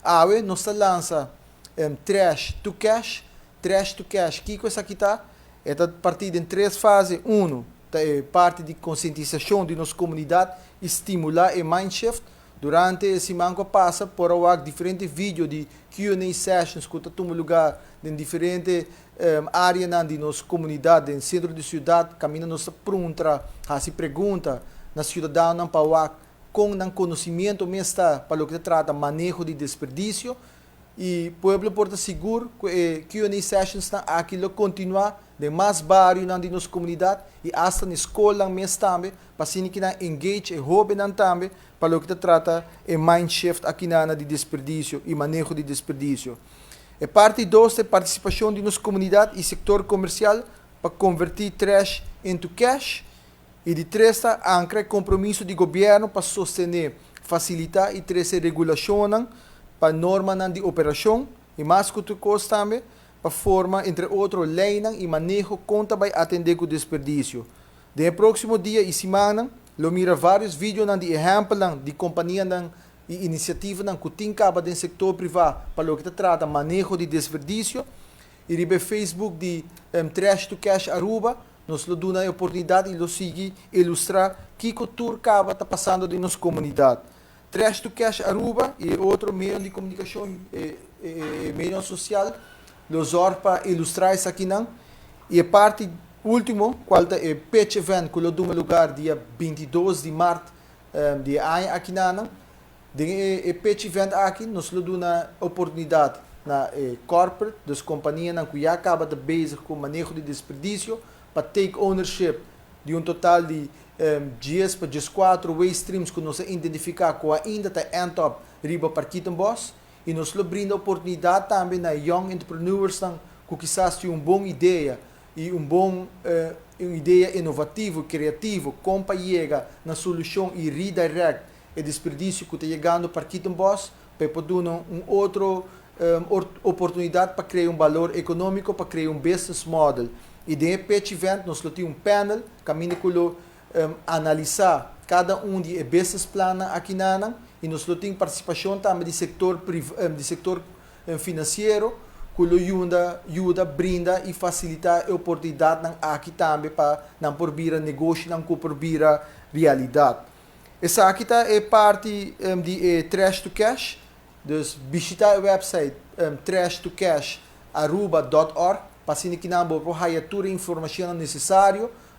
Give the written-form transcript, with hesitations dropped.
Awe nos ta lansa Trash to Cash. Trash to Cash, kiko esaki ta? E ta partí den tres fase. Uno, ta e parti di konsientisashon di nos komunidat i stimulá e mindshift. Durante e siman ku a pasa por a wak diferente video di Q&A sessions ku ta tuma lugá den diferente áreanan di nos komunidat den sentro di siudat, kaminda nos ta pruntra, hasi pregunta na siudadanonan pa wak kon nan konosimiento mes ta pa loke ta trata maneho di desperdisio. I pueblo por ta sigur ku e Q&A sessionsnan aki lo kontinuá den mas barionan di nos komunidat i asta na e skolnan mes tambe pa asina ki nan engage e hóbennan tambe pa loke ta trata e mind shift akinana di desperdisio i maneho di desperdisio. E parti dos ta e partisipashon di nos komunidat i sektor komersial pa konvertí trash into cash. I di tres ta ankra e kompromiso di gobièrnu pa sostené, fasilitá i trese regulashonnan pa normanan di operashon i mas ku tur kos tambe pa forma entre otro leinan i maneho kon ta bai atendé ku desperdisio. Den e próksimo dia i simannan lo mira vários videonan di ehèmpelnan di kompanianan i inisiativanan ku tin kaba den sektor privá pa loke ta trata maneho di desperdisio i riba e Facebook di Trash to Cash Aruba. Nos lo duna e oportunidat i lo sigui ilustrá kiko tur kaba ta pasando den nos komunidat. Trash to Cash Aruba i e otro medionan di komunikashon, e medionan sosial, lo zòrg pa ilustrá esakinan. I e parti último, kual ta e pitch event ku lo duma lugar dia 22 di mart di e aña akinanan. Den e pitch event aki nos lo duna oportunidat na e corporate, dus kompanianan ku ya kaba ta bezig ku maneho di desperdisio, pa take ownership di un total di 10 pa 14 waste streams ku nos a identifiká ku ainda ta end up riba Parkietenbos. I nos lo brinda oportunidat tambe na young entrepreneursnan ku kisas tin un bon idea i un bon un idea inovativo, kreativo kon pa yega na solushon i redirect e desperdisio ku ta yegando Parkietenbos pa e por duna un otro oportunidat pa krea un balor ekonómiko, pa krea un business model. I den e pitch event nos lo tin un panel kaminda ku lo analisá kada un di e business plannan akinanan i nos lo tin partisipashon tambe di sektor finansiero ku lo yuda brinda i fasilitá e oportunidatnan aki tambe pa nan por bira negoshinan ku por bira realidat. Esaki ta e parti di e Trash to Cash. Dus bishitá e website trashtocasharuba.org pa asina ku nan bo por haya tur e informashonnan nesesario.